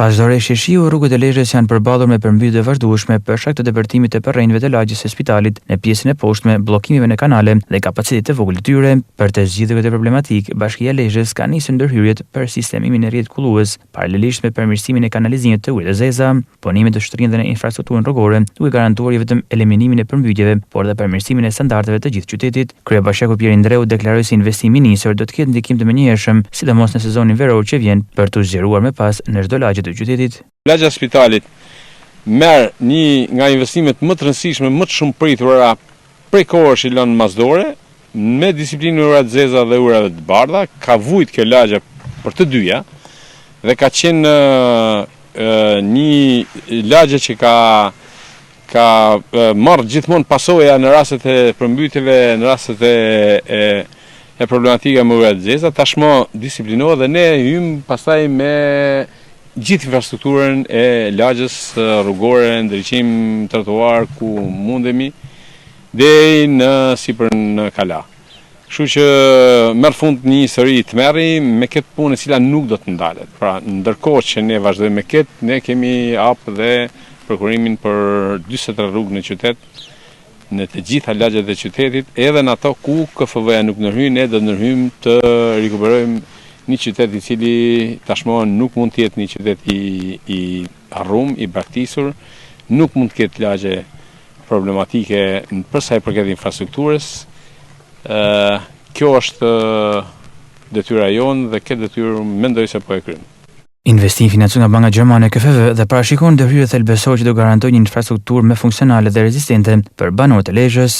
Pas çdo reshje shiu, rrugët e Lezhës janë përballur me përmbytje të vazhdueshme për shkak të depërtimit të përrenjve të lagjes së spitalit në pjesën e poshtme, bllokimeve në kanale dhe kapacitetit të vogël të tyre. Për të zgjidhur këtë problematikë, Bashkia e Lezhës ka nisur ndërhyrjet për sistemimin e rrjetit kullues, paralelisht me përmirësimin e kanalizimit të ujërave të zeza. Punimet do shtrihen dhe në infrastrukturën rrugore, duke garantuar jo vetëm eliminimin e përmbytjeve, por dhe përmirësimin e standardeve të gjithë qytetit. Kryebashkiaku Pjerin Ndreu deklaroi se investimi i nisur do të ketë ndikim të menjëhershëm, sidomos në sezonin veror që vjen, për t'u zgjeruar më pas në çdo lagje të qytetit. Lagja e spitalit merr një nga investimet më të rëndësishme, më të shumëpritura prej kohësh i lënë mas dore, me disiplinimin e ujërave të zeza dhe ujërave të bardha, ka vujt kjo lagje për të dyja dhe ka qenë një lagje që ka ka marrë gjithmonë pasoja në rastet e përmbytjeve, në rastet e e, e problematika me ujërat e zeza, tashmë disiplinohet dhe ne hyjmë pastaj me gjithë infrastrukturën e lagjes rrugore, ndriçim, trotuar ku mundemi deri në sipër në kala. Kështu që merr fund një histori tmerri me këtë punë e cila nuk do të ndalet. Pra, ndërkohë që ne vazhdojmë me këtë, ne kemi hap dhe prokurimin për 43 rrugë në qytet, në të gjitha lagjet e qytetit, edhe në ato ku KFV-ja nuk ndërhyn, ne do të ndërhyjmë të rikuperojmë një qytet i cili tashmë nuk mund të jetë një qytet i i harrum, i braktisur, nuk mund të ketë lagje problematike për sa i përket infrastrukturës. Kjo është detyra jonë dhe këtë detyrë mendoj se po e kryejmë. Investimi financohet nga banka gjermane KfW dhe parashikon ndërhyrje thelbësore që do garantojë një infrastrukturë më funksionale dhe rezistente për banorët e Lezhës.